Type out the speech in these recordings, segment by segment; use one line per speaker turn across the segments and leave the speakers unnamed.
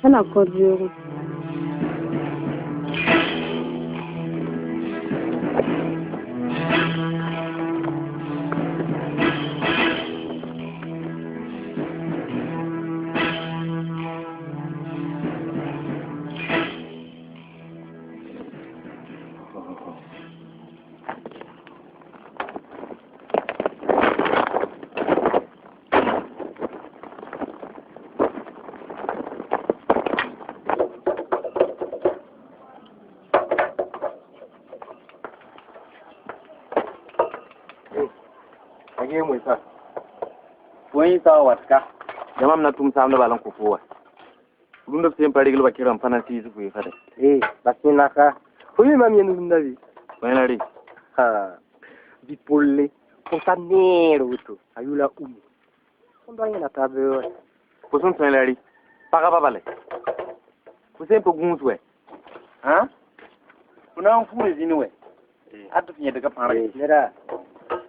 Tana kõt beoogẽ.
Yãmb na tʋm saamdã bala n kõ fo wa rũndã b sẽn pa regl ba kɩrã n pa na n tɩɩs fo ye fade.
Eh, bas naka. Fo mi mam yẽnd rũndã bɩ?
Bõe la re?
Ha. Bipolle. Fo sa neer woto. A yʋla umu. Tõnd wa yẽna taa bɩ wa.
Fo sẽn tõe la re? Pagba bale. Fo sẽn pa gũus wɛ? Hã? Fo na n fuure zĩni wɛ? Ad tɩ f yẽdga pãrg.
Neda.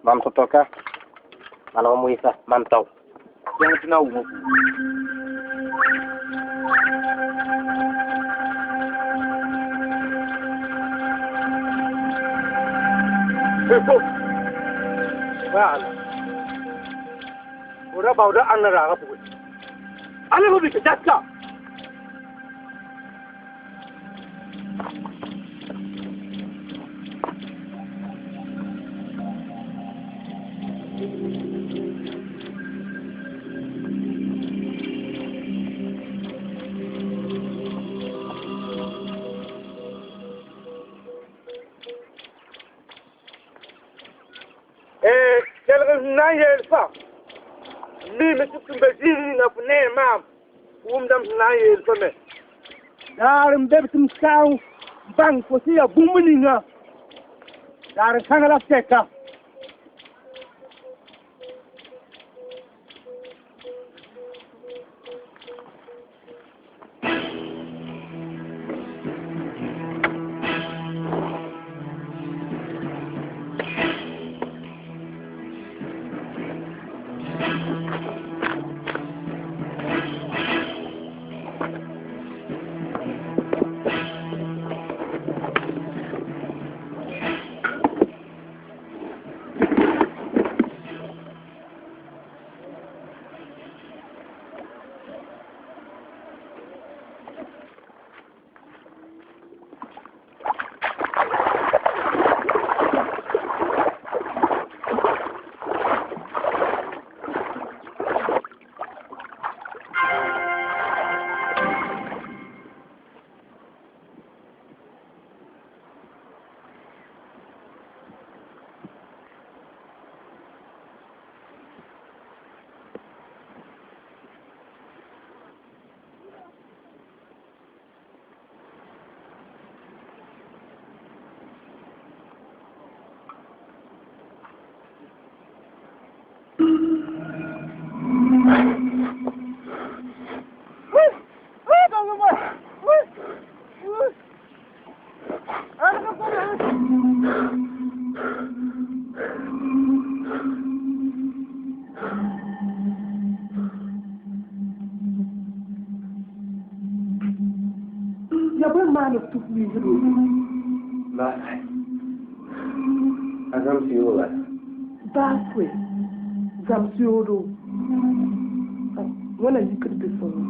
Mam tɩ-tɔka. Maneg n moɩsa mam tao.
Tõng tɩ na wʋma fu.
Ora bawda anna raga pugul. Ala ko bike jatka. Na n yeel fa mime tɩ tɩ ba zĩig ninga fo nee maam wʋmdame sẽn na n yeel fa me daar n be b tɩ m saang bãng fo sẽn yaa bũmb ninga daar n kãng la tɛka. Ya bõe maan f tʋk wiisdo?
Baasɛ. A zãms yoogo bala.
Baas koe zãms yoodo wãna yikd bɩ sõngo.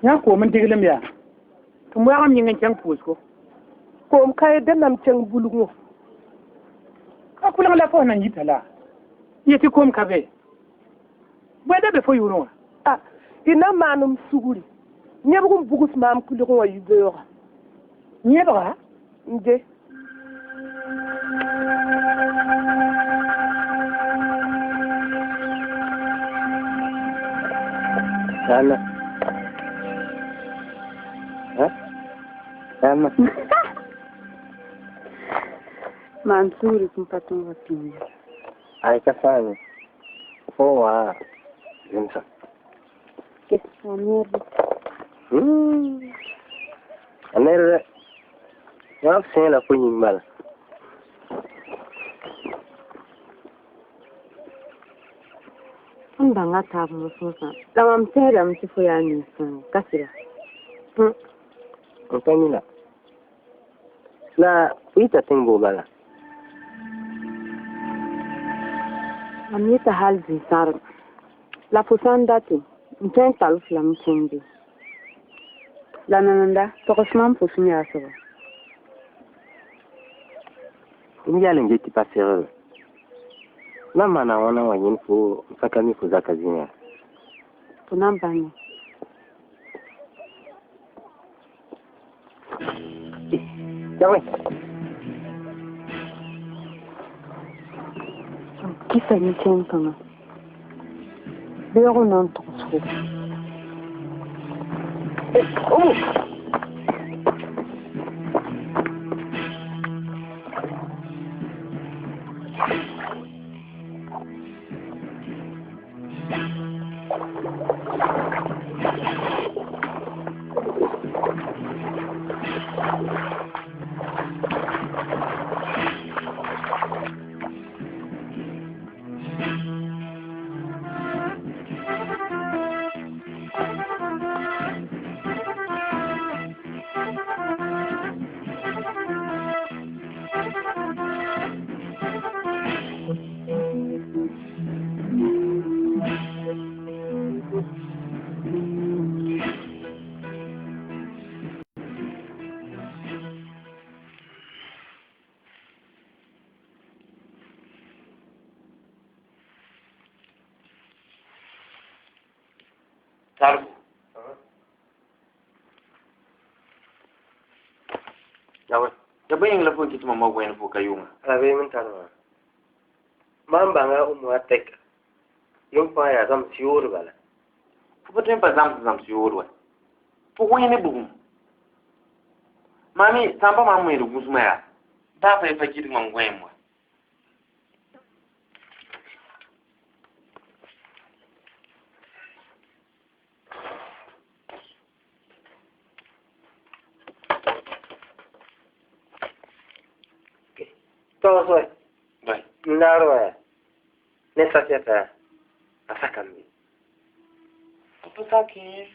Yã koom n diglem yaa tɩ m waagam yĩng n kẽng pʋʋsgo.
Koom ka ye dẽnnaam kẽng bulgẽ.
Ka kʋleng la fo sẽn na n yita la yetɩ koom ka be. Bõe da be fo yʋʋrẽ wã?
A y na n maan m sugri. Yẽbg n bugs maam kʋlgẽ wã yi-beooga.
Yẽbga?
N de.
Ana. Ha? Ana.
Maam sugri tɩ m pa tõe n wa pĩnd ye.
Ay ka sãame. Fo wã zĩmsa.
Ke, a neer
A neer dɛ. Yã b sẽe la fo yĩng bala.
M bãnga taab mosmosã la mam tẽedame tɩ fo yaa nin-sõngo ka sɩda.
M pa mina. La fo yita tẽng bʋg bala?
Mam yeta hal zĩ-sãrem. La fo sã n date, m tõe n tall f lame kẽng be. La nananda, togs mam fo sẽn yaa soaba.
M yal n get tɩ pa segl. Na n maana wãna n wa yẽnd fo n sã ka mi fo zaka zĩigã.
Fo na n bãnge.
Jawe.
M kɩsa ne kẽn-kãngã. Beoog n na n togsgo.
Umu.
Tarbu.
Yawe.
Ya bõe yĩng la fo n kɩt tɩ mam wa wẽnd fo ka yʋnga?
La be min tarma. Mam bãnga umu a tɛka. Yõmb fãa yaa zãms yoor bala.
Fo pa tõe n pa zãms zãms yoor wa. Fo wẽ ne bugum. Maami sã n pa maam wẽed gũsmã yaa, baa fa ye pa kɩdg mam gõeem wa.
Togs wɛ.
Bõe.
N laar wã yaa. Ne safiata a sakame.
Fo pa sak yẽ.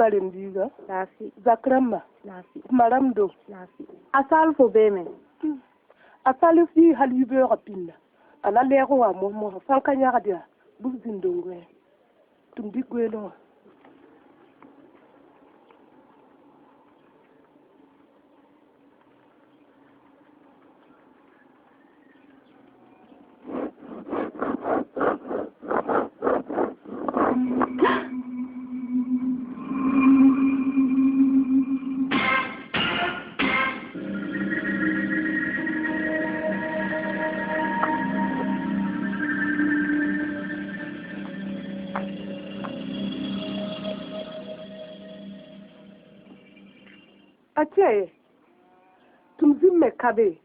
Kiba rembiiga.
Laafɩ.
Zak rãmba.
Laafɩ.
Ma rãmb do.
Laafɩ. A sal fo beeme.
A sal fii hal yibeoogã pinda. A na lɛɛg n wa mos-mosã sãn ka yãgd yaa bɩ b zĩnd n goɛ tɩ m dɩk goeelẽ wã. A tɩa tɩ m zĩm me ka be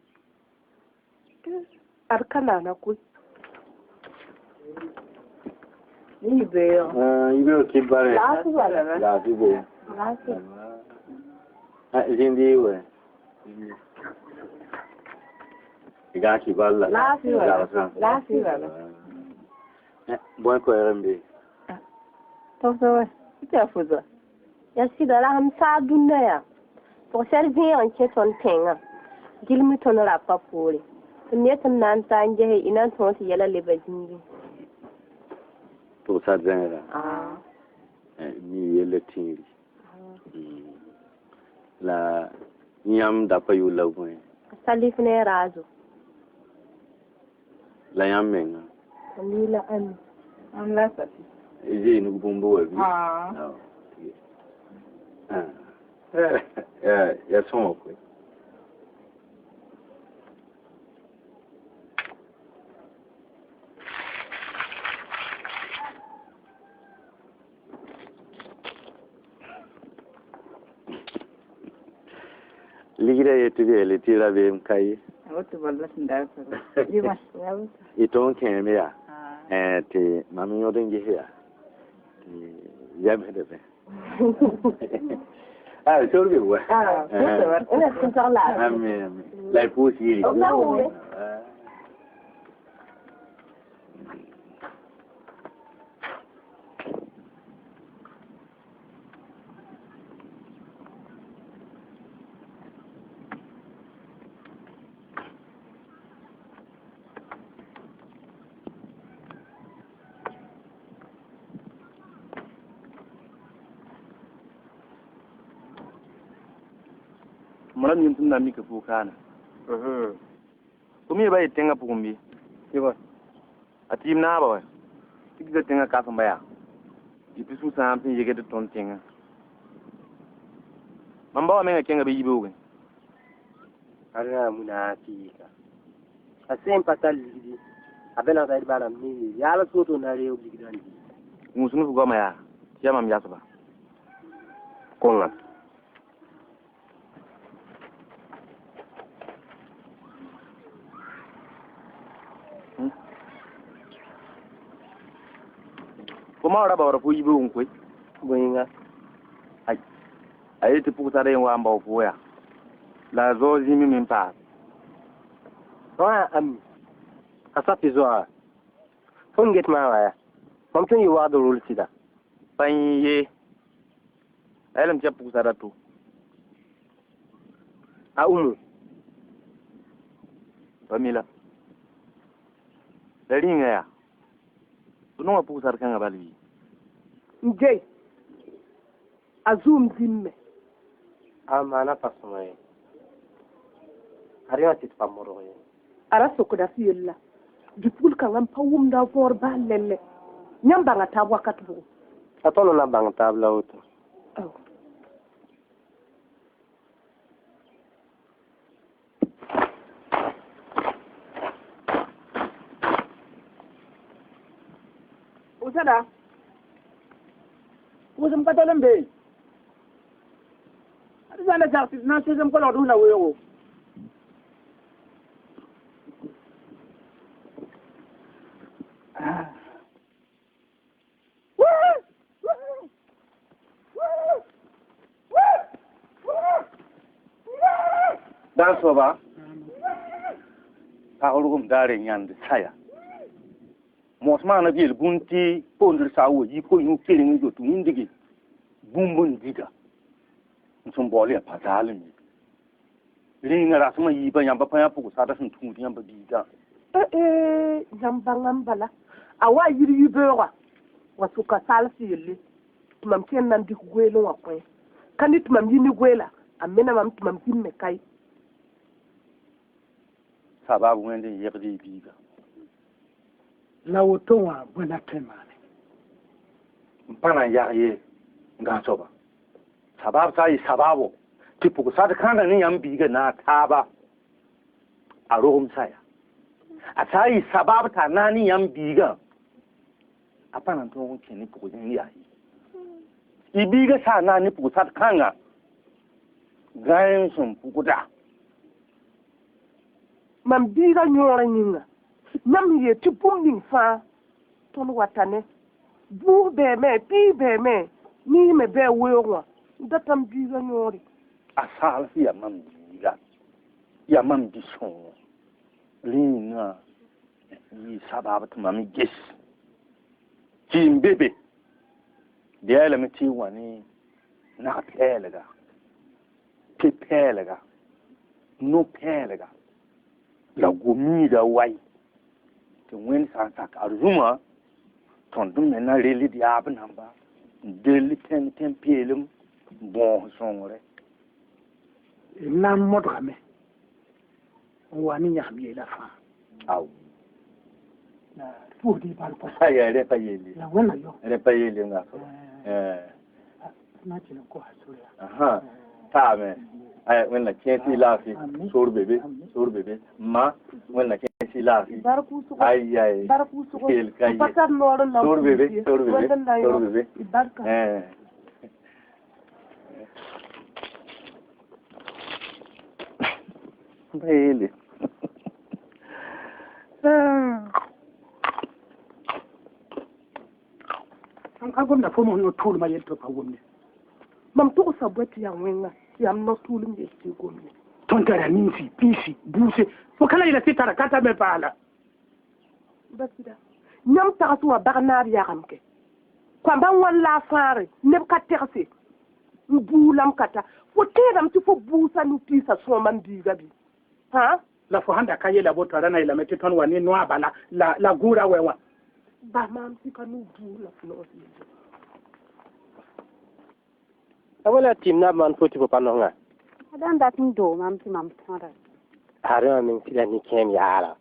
ad ka naana koe.
Yibeoog.
Yibeoog kibare.
Laafɩ bala.
Laafɩ bo.
Laafɩ.
Zĩndi wɛ. Ga kibala.
Laafɩ bala. Laafɩ bala.
Bõe koɛɛg n be?
Tɔgsa wɛ. Tɩ a fo zoa. Ya sɩda la sẽn saa dũnna yaa. Pʋg-sɛd vẽeg n kẽ tõnd tẽngã gilm tõnd rapa poore tɩ m yet m na n taa n ges y na n tõog tɩ yɛla leba zĩigẽ.
Pʋgsar zẽgra. Mi yella tĩiri. La yãmb da pa yʋʋr la bõe?
Salif ne raazo.
La yãmb menga?
M yʋʋr la Ami. Am la Safi.
Zeeg nug bũmb wa bɩ? Ya sõma koe. Ligrã yetɩ b yeele tɩ rabeem ka ye.
Woto bala sẽn da
Y tõnd kẽeme yaa tɩ mam yõd n ges yaa tɩ yamsdame. Ah, sor be wa. Amin, amin. La y pʋʋs yiri.
Mam yẽm tɩ m na n mika foo kaana. Fo me ba yet tẽngã pʋgẽ bɩ?
Tɩ
A tɩɩm naabã wɛ tɩ gisa tẽngã kasẽmba yaa yetɩ sũ-sãam sẽn yegd tõnd tẽngã. Mam ba wã menga kẽnga bɩ yibeoogẽ.
Ad yaa munaafɩka. A sẽn pa tar ligdi a be na d barãmb ne yeel yaa la soto na reoog ligdã n dɩ.
Gũus f goamã yaa tɩ yaa mam yasba.
Kõnga.
Fo ma ra baoora fo yibeoogẽ koe.
Bõe-yĩnga?
Ay. A yetɩ pʋgsara yen wa n bao fo yaa la a zao zĩime me n paas.
Wã Ami. A sapi zoaga. Fõn get maam wã yaa. Mam tõe n yɩ wagd rol sɩda.
Pa yẽ ye. A yeelame tɩ yaa pʋgsara to.
A Umu.
Pa mi la. La rĩnga yaa. Fo nonga pʋgsar kãngã bal bɩ?
N je a zʋʋm zĩmme.
A maana pa sõma ye. Ad yã tɩ d pa modg ye.
A ra sokda f yella bipugl kãngã n pa wʋmda a võor baa lɛlɛ yãmb bãnga taab wakat bʋgo.
A tõnd na bãng taab la woto.
Usada. Pʋʋsem ka tol n be. Ad zãnda sag tɩ d na n sʋsem kolgd sẽn na weoogo.
Dã soaba pag rogem daare yãnd saya. Mos maana b yel bũmb tɩ poondr saa wa yi ko yũ keleng n zoet wĩndge. Bũmb n dida n sẽn baool yaa pa zaalem ye. Rẽnga rasmã yiibã yãmba pa yã pʋg-sada sẽn tũud yãmba biigã.
Yãmb bãngã n bala a wa yir yibeoogã wa sʋka saals yelle tɩ mam kẽnd na n dɩk goeelẽ wã kõ ka ne tɩ mam yi ne goeela a mena mam tɩ mam zĩm me kae.
Sabab wẽnd n yegd y biiga.
La woto wã bõe la tõe n maane?
N pa na n yag ye n gãs soaba. Sabab sã n yɩ sababo tɩ pʋg-sad kãngã ne yãmb biigã naag taaba a rogem saya. A sã n yɩ sabab t'a naag ne yãmb biigã a pa na n tõog n kẽ ne pʋg zĩig yaa ye. Y biigã sã n naag ne pʋg-sad kãngã gãe sẽn pʋgda.
Mam biigã yõorã yĩnga yãmb n yeel tɩ bũmb ning fãa tõnd wata ne buug bɛɛme pii bɛɛme niis me bɩ a weoog wã n data m biigã yõore.
A saals yaa mam biiga yaa mam bi-sõngo rẽnga yɩ sabab tɩ mam ges tɩ n be be d yeelame tɩ y wa ne nag-pɛɛlga pe-pɛɛlga no-pɛɛlga la gomiida wai tɩ wẽnd sã n sak arzũmã tõnd me na rel d yaab namba n del tẽn peelem n bõos sõngre.
D na n modgame n wa ne yãsem yeela fãa.
Aw.
La d pʋʋsd y bark.
Aya rẽ pa yeele.
La wẽnna yo.
Rẽ pa yeele n gãs soaba.
Na kɩl n kosa sore
yaa. Taame. Aya wẽnna kẽes y laafɩ soor be be soor be be ma wẽnna kẽes y laafɩ.
Bark wʋsgo.
Ay ay.
Bark wʋsgo.
Yel ka ye.
Pa tar noor n na n
Soor be be
pʋʋs ye.
soor be be
Wẽnd n na
soor
yõ.
be be.
Y barka.
Pa yeele.
N ka gomda fo mos no-tʋʋlmã yell tɩ pa wʋmne.
Mam togsa bõe tɩ yaa wẽnga tɩ yaa m no-tʋʋlem yell tɩ y gomne.
Tõnd tara ninsi piisi buuse fo ka la yeela tɩ tara ka ta me paala.
Ba sɩda yãmb tags wã bag naab yagem kɛ kõamba n wãn la a fãagre neb ka tegse n buulam ka ta fo tẽedame tɩ fo buusa nu-piisã sõo mam biiga bɩ hã.
La fo sãn da ka yeela boto a ra na yeelame tɩ tõnd wa ne noa bala la la gʋʋra wɛ wã.
Bas maam tɩ ka nu-buur la f noos yelle.
A wala tɩɩm na b maan fo tɩ fo pa nonga.
A dãn dat n doo mam tɩ mam tõda.
A rẽwã meng tɩ la ne-kẽem yaala.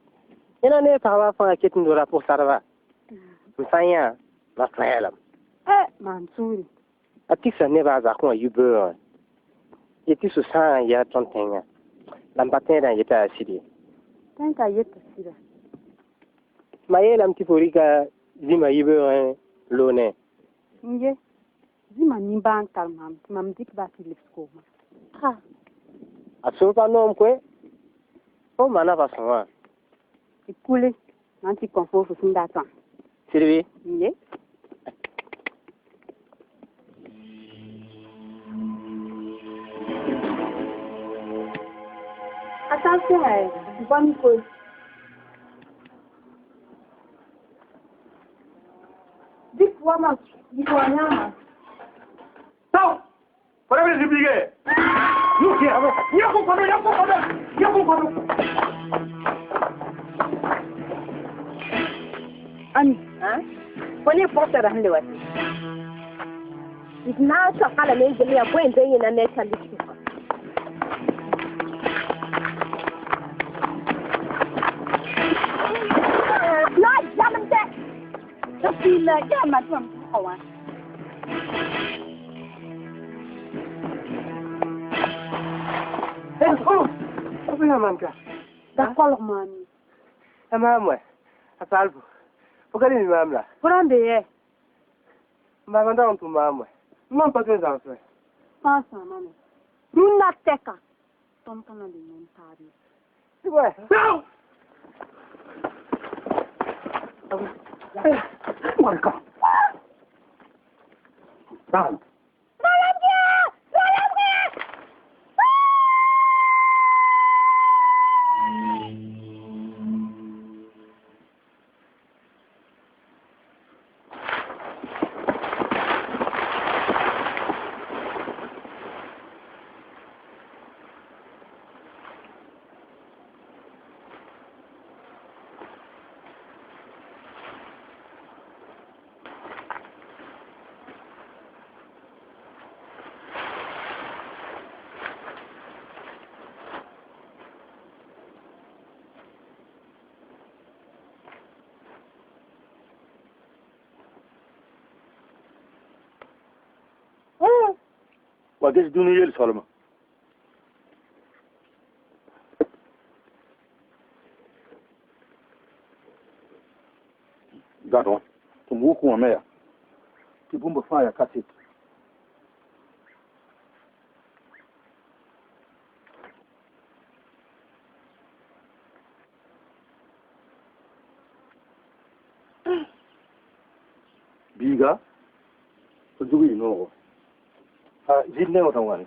Yẽna ne pagba fãa ket n dora pʋg-sadba. M sã n yã ma fãyalame.
E maam sũuri.
A tigsa nebã a zakẽ wã yi-beoogẽ. Yetɩ so-sãagã n yɛgd tõnd tẽngã. La m pa tẽedã n yeta yaa sɩd ye.
Tẽn t'a yeta sɩda.
Ma yeelame tɩ fo rɩka zĩmã yi-beoogẽ loonẽ.
N ye zĩmã nimbãan tar maam tɩ mam dɩk ba tɩ lebs koomã. Ha.
A sor pa noom koe. Fo maana pa sõwã.
D kule na n tɩ kõ fo fo sẽn datã.
Sɩd bɩ?
N ye. Attention, bonne pause. Dik wama, dik wanyama.
Tao! Fo ra biige. Yuki, yaku kodo, yaku kodo, yaku kodo.
Ami, fo ne pɔgsa sẽn le wa
D na n soaka lame n gel yaa bõe n be yẽna ne t'a lik sʋka. La jalemdɛ.
Tɩ la yaa ma tɩ mam pʋgã wã. Da kolg maam ye.
A maam wɛ a saalfo fo ka rɩ maam la.
Fo rãn be yɛ.
M bas n dag n tʋm maam wɛ mam pa tõe n zãgs wɛ.
Fãa sãamame. Rũnnã tɛka. Tõnd ka na le yõnd taab ye.
Tɩ wɛ.
Tao! Warka. Tao.
Wa ges dũni yel solma. Gãd wã tɩ m wʋk wã me yaa tɩ bũmb fãa yaa kaset. Biiga fo zug yɩ noogo a zɩl ne wã wãne.